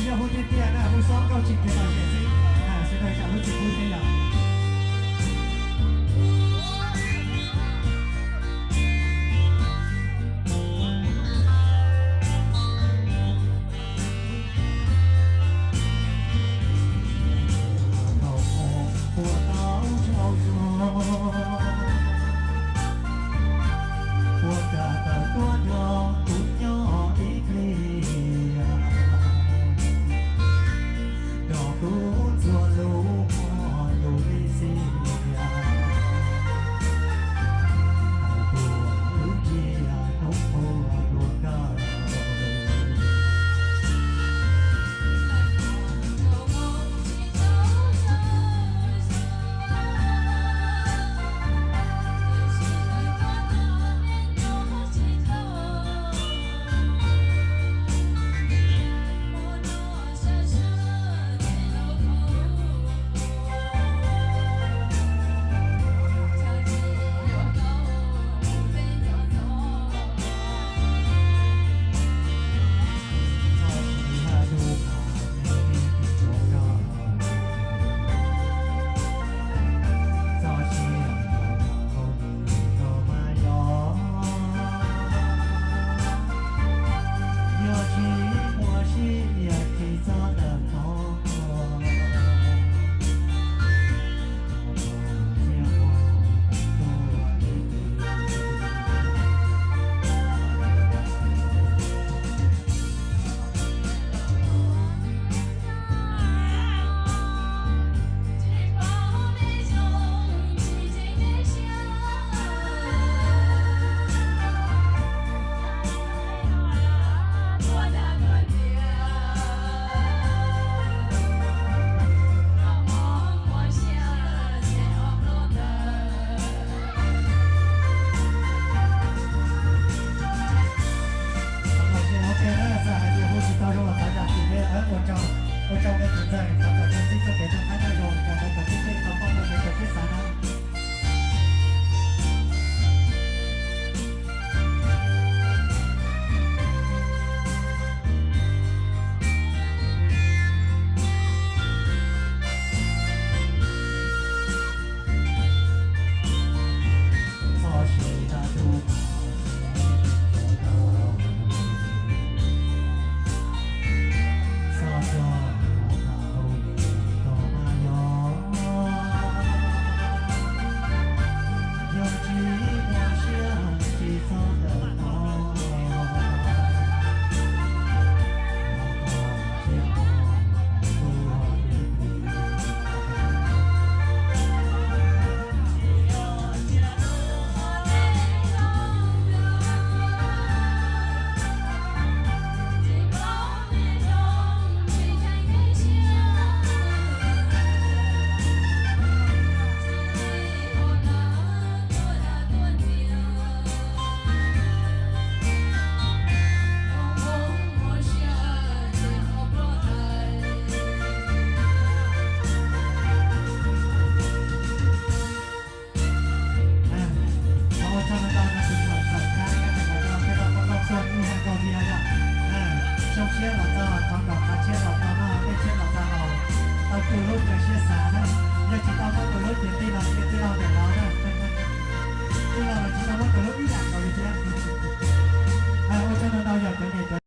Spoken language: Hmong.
Yog hu tiag tiag na, hu xob nkauj tsis kis tau xyem xwb, sawv daws zam lub txim pub thiab yom. Thaum mus ua tau tsaug zog, ua cas tawm tuaj nrog kuv nyob ib pliag, nrog kuv ntxuag lub muag lub li xiab, tuaj wb cia hnub qhua dua kawg. Txoj sia los yog hauj lwm koj mas yog, yog tsis muaj sij hawm tsis txhob tawm hnov. Ua tsaug, ua tsaug nej tus ntxawg, thov kom nej txib txoj kev noj qab nyob zoo, kom nej tau tib neeg tau poj tau tus siab xav na. Thov ua tsaug ntau ntau rau tus thaum txom khab thiab tus thaum no peb tau pab tau txog ib hais nkaus tias yog zoo siab los txog thov kom qhov tshiab los tau noj, tej tshiab los tau haus, tau tu lub caw siab xav na. Yog tsis tau muaj tus lub ces tij laug cia tij laug ntawm no na. Tij laug los tsis tau muaj tus lub ib yam nkaus li thiab. Ua tsaug ntau ntau yog cov niam cov